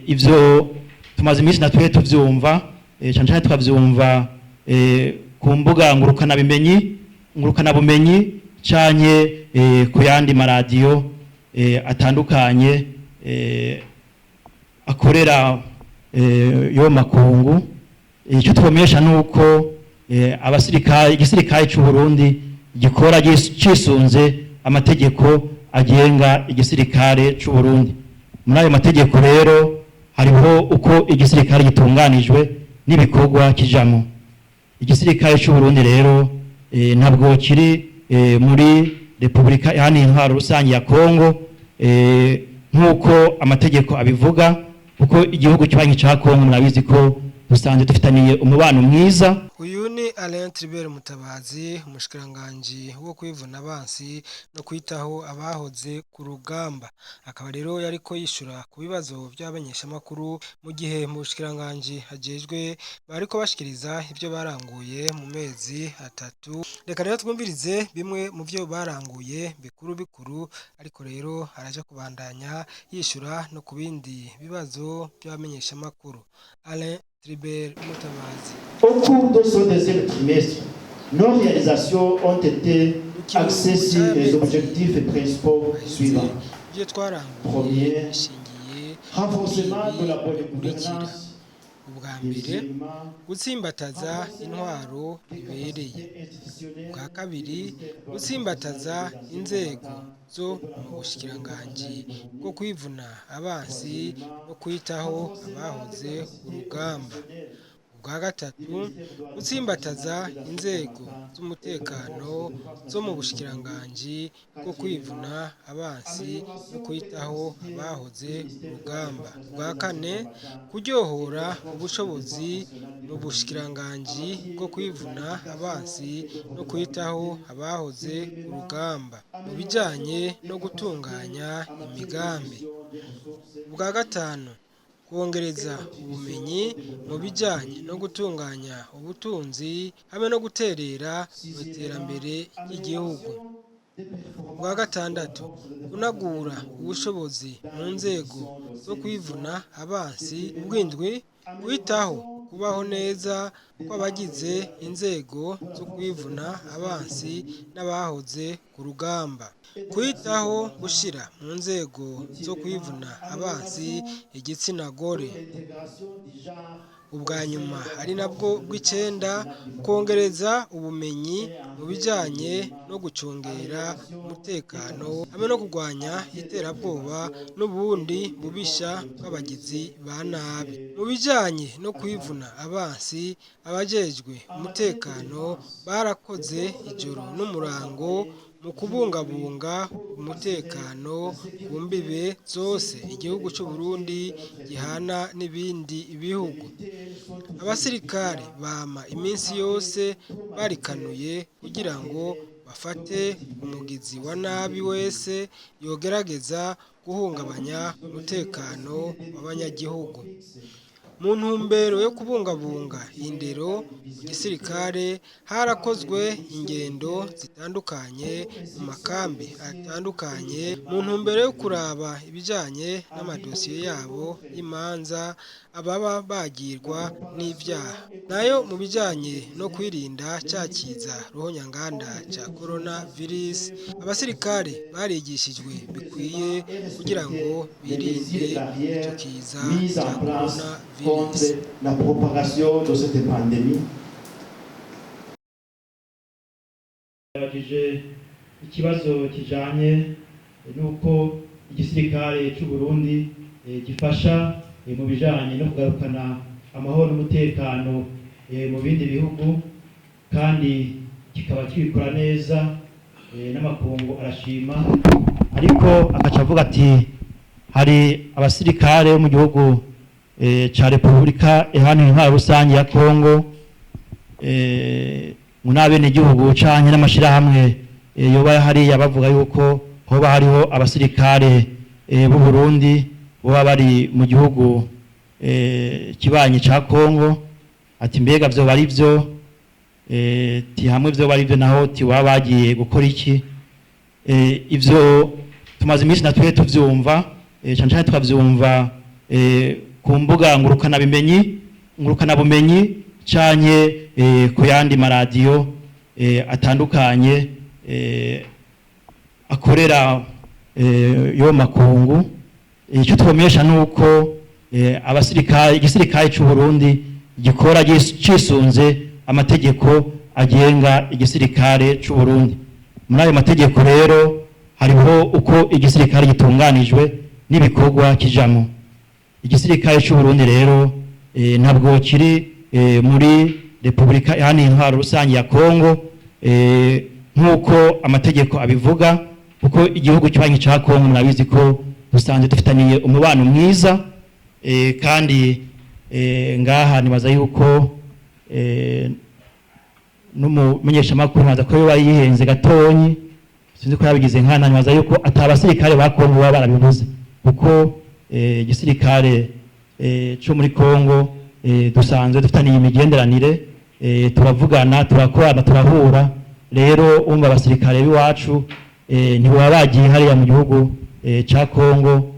Ivyo tumaze iminsi natwe tuvyumva, cane cane tukavyumva ku mbuga ngurukana bumenyi canke ku yandi maradiyo atandukanye akorera yo makungu. Icyo tubamenyesha nuko abasirikare, igisirikare c'u Burundi gikora cisunze amategeko agenga igisirikare c'u Burundi. Muri ayo mategeko rero hariho uko igisirikare gitunganijwe n'ibikorwa kijamwo. Igisirikare c'u Burundi rero ntabwo kiri muri Repubulika Iharanira Intwaro Rusange ya Kongo nk'uko amategeko abivuga, kuko igihugu kibanyi ca Kongo murabizi ko dusanzwe dufitaniye umubano mwiza. Uyu ni Alain Tribert Mutabazi, umushikiranganji wo kwivuna abansi no kwitaho abahoze ku rugamba. Akaba rero yariko yishura ku bibazo vy'abamenyeshamakuru mu gihe mu bushikiranganji ajejwe bariko bashikiriza ivyo baranguye mu mezi 3. Reka rero twumvirize bimwe mu vyo baranguye bikuru bikuru, ariko rero araja kubandanya yishura no ku bindi bibazo vy'abamenyeshamakuru. Alain Tribert Mutabazi. Au cours de ce deuxième trimestre, nos réalisations ont été axées sur les objectifs principaux suivants. Ibyo twaranguye Premier, bishingiye renforcement de la bonne bikurikira: gouvernance. Ubwa mbere, gutsimbataza intwaro ibereye; ubwa kabiri, gutsimbataza inzego zo mu bushikiranganji bwo kwivuna abansi no kwitaho abahoze urugamba; ubwa gatatu, gutsimbataza inzego z'umutekano zo mu bushikiranganji bwo kwivuna abansi no kwitaho abahoze urugamba; ubwa kane, kuryohora ubushobozi mu bushikiranganji bwo kwivuna abansi no kwitaho abahoze urugamba mu bijanye no gutunganya imigambi; ubwa gatanu, kongereza ubumenyi mu bijanye no gutunganya ubutunzi hamwe no guterera mu iterambere ry'igihugu; ubwa gatandatu, kunagura ubushobozi mu nzego zo kwivuna abansi; ubw'indwi, kwitaho kubaho neza kw'abagize inzego zo kwivuna abansi n'abahoze ku rugamba, kwitaho gushira mu nzego zo kwivuna abansi igitsina gore; ubwa nyuma ari nabwo bw'icenda, kongereza ubumenyi mu bijanye no gucungera umutekano hamwe no kurwanya iterabwoba n'ubundi bubisha bw'abagizi ba nabi. Mu bijanye no kwivuna abansi, abajejwe umutekano barakoze ijoro n'umurango mu kubungabunga umutekano ku mbibe zose igihugu c'u Burundi gihana n'ibindi bihugu. Abasirikare bama iminsi yose barikanuye kugira ngo bafate umugizi wa nabi wese yogerageza guhungabanya umutekano w'abanyagihugu. Mu ntumbero yo kubungabunga indero mu gisirikare, harakozwe ingendo zitandukanye mu makambi atandukanye mu ntumbero yo kuraba ibijanye n'amadosiye yabo y'imanza ababa bagirwa n'ivyaha. Nayo mu bijanye no kwirinda ca kiza ruhonyanganda ca corona virus, abasirikare barigishijwe bikwiye kugira ngo birinde ico kiza mise ca en place corona virus. contre la propagation de cette pandémie. Yabajije ikibazo kijanye n'uko igisirikare c'u Burundi gifasha mu bijanye no kugarukana amahoro n'umutekano mu bindi bihugu, kandi kikaba kibikora neza, n'amakungu arashima. Ariko agaca avuga ati hari abasirikare bo mu gihugu ca Repubulika Iharanira Intwaro Rusange ya Kongo ngo n'abenegihugu canke n'amashirahamwe yoba hariya bavuga yuko hoba hariho abasirikare b'u Burundi boba bari mu gihugu kibanyi ca Kongo. Ati mbega vyoba ari vyo? Ti hamwe vyoba ari vyo naho, ti baba bagiye gukora iki? Ivyo tumaze iminsi natwe tuvyumva, cane cane tukavyumva ku mbuga ngurukanabumenyi canke ku yandi maradiyo atandukanye akorera yo makungu. Icyo tubamenyesha nuko abasirikare, igisirikare cy'u Burundi gikora cisunze amategeko agenga igisirikare cy'u Burundi. Muri ayo mategeko rero hariho uko igisirikare gitunganijwe n'ibikorwa kijamo. Igisirikare cy'u Burundi rero ntabwo kiri muri Repubulika Iharanira Intwaro Rusange ya Kongo, nk'uko amategeko abivuga, kuko igihugu kibanyi ca Kongo murabizi ko dusanzwe dufitaniye umubano mwiza, kandi ngaha nibaza yuko n'umumenyeshamakuru nkaza ko yoba yihenze gatonyi, sinzi ko yabigize nkana. Nibaza yuko atabasirikare ba Kongo baba barabivuze, kuko igisirikare co muri Kongo dusanzwe dufitaniye imigenderanire, turavugana, turakorana, turahura. Rero umva, abasirikare b'iwacu ntibaba bagiye hariya mu gihugu ca Kongo,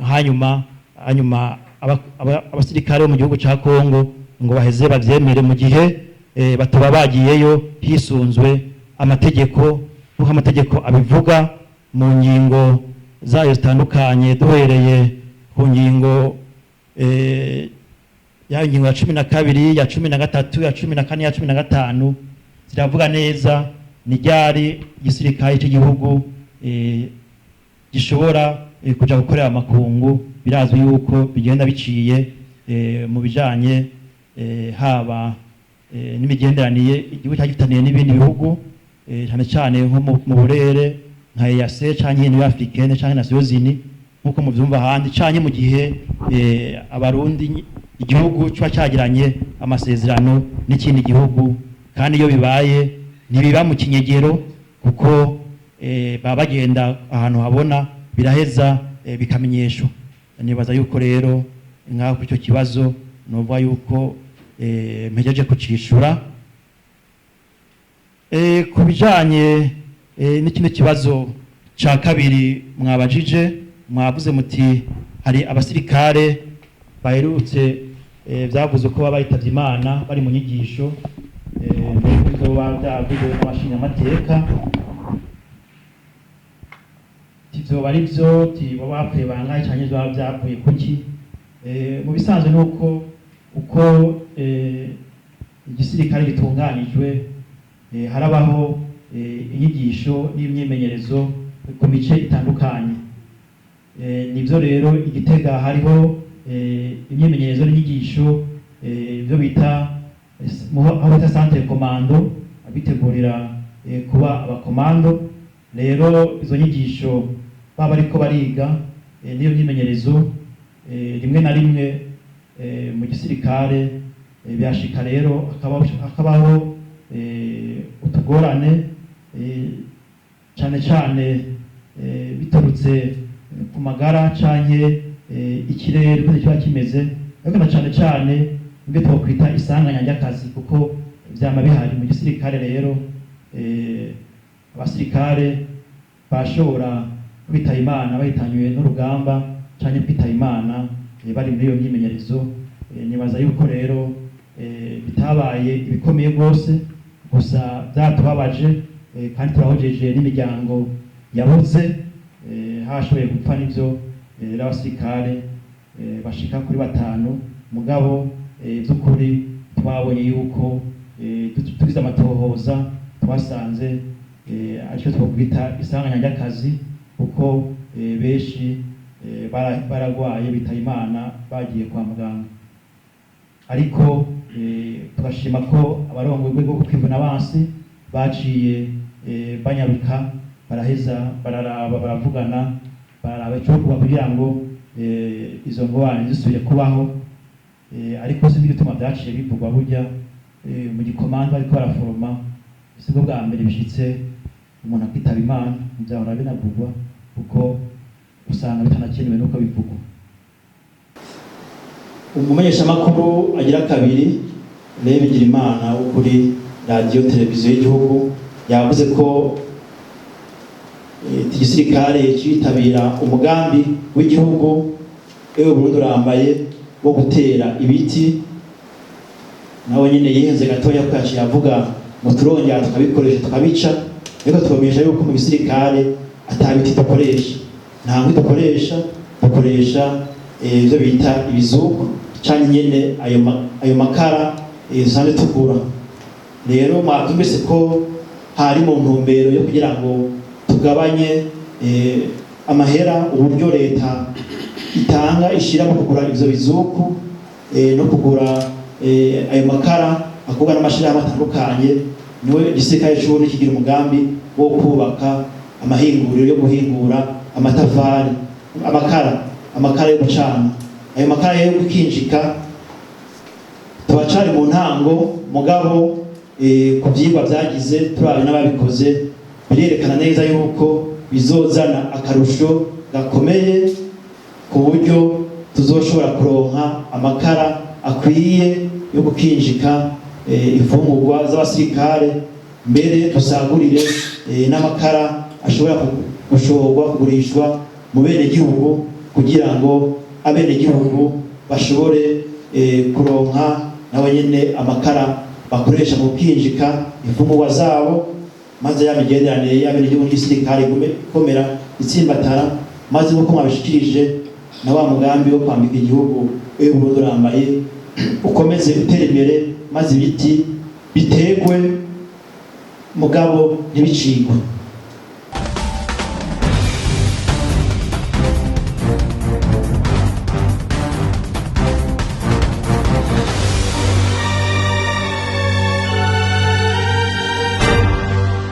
hanyuma abasirikare bo mu gihugu ca Kongo ngo baheze bavyemere mu gihe bataba bagiyeyo hisunzwe amategeko, nk'uko amategeko abivuga mu ngingo zayo zitandukanye, duhereye ku ngingo ya ngingo ya 12, ya 13, ya 14, ya 15, ziravuga neza ni ryari igisirikare cy'igihugu gishobora kuja gukorera amakungu. Birazwi yuko bigenda biciye mu bijanye haba n'imigenderanire igihugu cyagifitaniye n'ibindi bihugu, cyane cyane nko mu burere nka EAC canke Union Africaine canke Nations Unies, nk'uko muvyumva ahandi, canke mu gihe abarundi, igihugu kiba cyagiranye amasezerano n'ikindi gihugu. Kandi iyo bibaye ntibiba mu kinyegero, kuko baba bagenda ahantu habona, biraheza bikamenyeshwa. Nibaza yuko rero ngaho kuri icyo kibazo novuga yuko mpejeje kucishura. Ku bijanye n'ikindi kibazo ca kabiri mwabajije, mwavuze muti hari abasirikare baherutse, vyavuze ko baba bitavye Imana bari mu nyigisho, mbere yuko bizoba vyavuzwe n'abashingamateka, tivyoba ari vyo, ti baba bapfuye bangahe canke vyoba vyavuye kuki? Mu bisanzwe nuko uko igisirikare gitunganijwe, harabaho inyigisho n'imyimenyerezo ku mice itandukanye. Nivyo rero, igitega hariho imyimenyerezo n'inyigisho, ibyo bita aho bita centre commando, abitegurira kuba abakomando. Rero izo nyigisho baba bariko bariga n'iyo myimenyerezo, rimwe na rimwe mu gisirikare birashika rero hakabaho utugorane, cane cane biturutse ku magara canke ikirere uko kiba kimeze, ariko na cane cane ibyo twokwita isanganya ry'akazi, kuko vyama bihari mu gisirikare. Rero abasirikare bashobora kwitaba Imana bahitanywe n'urugamba canke kwitaba Imana bari muri iyo myimenyerezo. Nibaza yuko rero bitabaye ibikomeye rwose, gusa byatubabaje, kandi turahojeje n'imiryango yabuze. Hashoboye gupfa n'ivyo n'abasirikare bashika kuri batanu, mugabo by'ukuri twabonye yuko tugize amatohoza twasanze aricyo twokwita isanganya ry'akazi, kuko benshi baragwaye bitaba Imana bagiye kwa muganga. Ariko tugashima ko abarongoye urwego rwo kwivuna abansi baciye banyaruka, baraheza bararaba, baravugana, bararaba icokorwa kugira ngo izo ngorane ntizisubire kubaho. Ariko sinzi igituma vyaciye bivugwa burya mu gikomando bariko baraforoma. Sibwo bwa mbere bishitse umuntu akitaba Imana, ntivyahora binavugwa kuko usanga bitanakenewe nuko bivugwa. Umumenyeshamakuru agira kabiri, Rebe Bigirimana wo kuri radiyo televiziyo y'igihugu, yavuze ko igisirikare citabira umugambi w'igihugu. Ewe Burundi Urambaye wo gutera ibiti. Nawe nyine yihenze gatoya ko yaciye avuga ngo turongera tukabikoresha tukabica, ariko tubamenyesha yuko mu gisirikare ata biti dukoresha, nta nkwi dukoresha, dukoresha ivyo bita ibizuku canke nyene ayo makara dusanzwe tugura. Rero mwabyumvise ko hari mu ntumbero yo kugira ngo tugabanye amahera, uburyo leta itanga ishira mu kugura ivyo bizuku no kugura ayo makara akorwa n'amashirahamwe atandukanye. Niwe igisirikare c'Uburundi kigira umugambi wo kubaka amahinguriro yo guhingura amatafari, amakara yo gucana. Ayo makara yo gukinjika tubacari mu ntango, mugabo ku vyigwa vyagize turabe n'ababikoze birerekana neza yuko bizozana akarusho gakomeye, ku buryo tuzoshobora kuronka amakara akwiye yo gukinjika imfungurwa z'abasirikare, mbere dusagurire n'amakara ashobora gushorwa kugurishwa mu benegihugu, kugira ngo abenegihugu bashobore kuronka nabo nyene amakara bakoresha mu gukinjika imfungurwa zabo, maze ya migenderanire y'abenegihugu n'igisirikare igume ikomera itsimbatara. Maze nk'uko mwabishikirije, na wa mugambi wo kwambika igihugu Ewe Burundi Urambaye ukomeze utera imbere, maze ibiti bitegwe mugabo ntibicigwe.